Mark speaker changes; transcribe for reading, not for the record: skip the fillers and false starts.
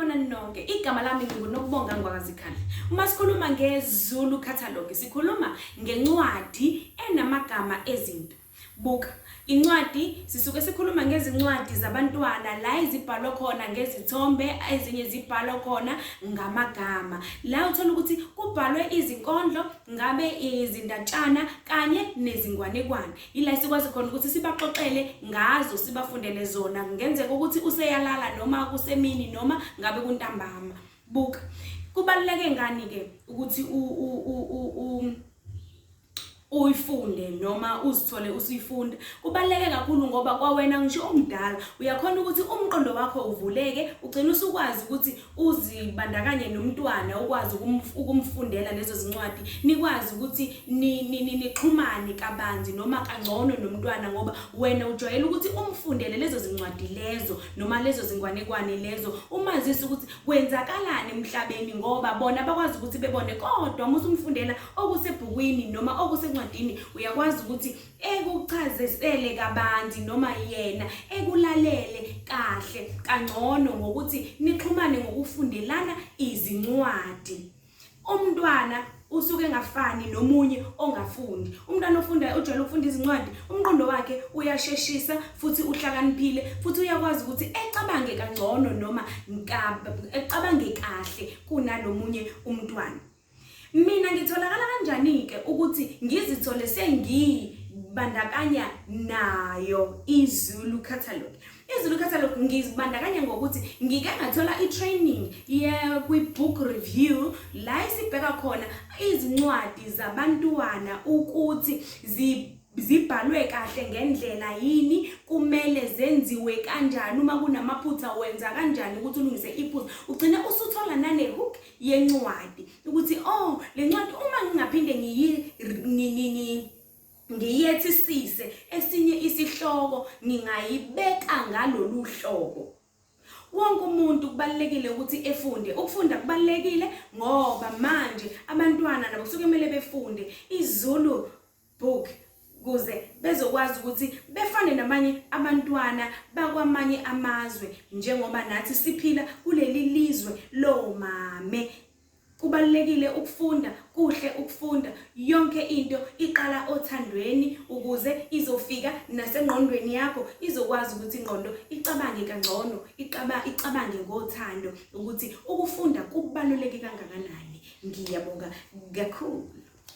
Speaker 1: Sanibonani nonke. Igama lami nginguNokubonga Ngwakazikhali. Uma sikhuluma ngeZulu Catalogue, sikhuluma ngencwadi enamagama ezinto. Buka, incwadi sisuke sikhuluma ngezincwadi zabantwana la izibhalwa khona ngezithombe, ezinye zibhalwa khona ngamagama. La uthola ukuthi kubhalwe izinkondlo, ngabe izindatshana kanye nezingwanekwane. Yila sikwazi khona ukuthi sibaxoxele ngazo, sibafundele zona. Kungenzeka ukuthi useyalala noma kusemini noma ngabe kuntambama. Buka, kubaluleke ngani-ke ukuthi uyifunde noma uzithole usuyifunda? Kubaluleke kakhulu ngoba kwawena ngisho omdala uyakhona ukuthi umqondo wakho uvuleke, ugcine usukwazi ukuthi uzibandakanye nomntwana, ukwazi ukumfundela lezo zincwadi, nikwazi ukuthi nixhumane kabanzi noma kangcono nomntwana, ngoba wena ujwayele ukuthi umfundele lezo zincwadi lezo noma lezo zingwanekwane lezo, umazise ukuthi kwenzakalani emhlabeni, ngoba bona bakwazi ukuthi bebone. Kodwa uma usumfundela okusebhukwini noma okusencwadini, uyakwazi ukuthi ekuchazisele kabanzi noma yena ekulalele kahle kangcono ngokuthi nixhumane ngokufundelana izincwadi. Umntwana usuke engafani nomunye ongafundi. Umntwana ofundayo ujwayele ukufunda izincwadi, umqondo wakhe uyasheshisa futhi uhlakaniphile, futhi uyakwazi ukuthi ecabange kangcono noma ecabange kahle kunalomunye umntwana. Mina ngitholakala kanjani-ke ukuthi ngizithole sengibandakanya nayo iZulu Catalogue? IZulu Catalogue ngizibandakanya ngokuthi ngike ngathola i-training kwi-book review, la esibheka khona izincwadi zabantwana ukuthi zibhalwe kahle ngendlela yini, kumele zenziwe kanjani, uma kunamaphutha wenza kanjani ukuthi ulungise iphutha. Ugcine usuthola nane-hook yencwadi ukuthi, oh, le ncwadi uma ngingaphinde ngiyethisise esinye isihloko, ngingayibeka ngalolu hlobo. Wonke umuntu kubalulekile ukuthi efunde. Ukufunda kubalulekile ngoba manje abantwana nabo kusuke kumele befunde iZulu book kuze bezokwazi ukuthi befane nabanye abantwana bakwamanye amazwe, njengoba nathi siphila kuleli lizwe lomame. Kubalulekile ukufunda, kuhle ukufunda. Yonke into iqala othandweni ukuze izofika nasengqondweni yakho, izokwazi ukuthi ingqondo icabange kangcono, icabange ngothando ukuthi ukufunda kubaluleke kangakanani. Ngiyabonga kakhulu.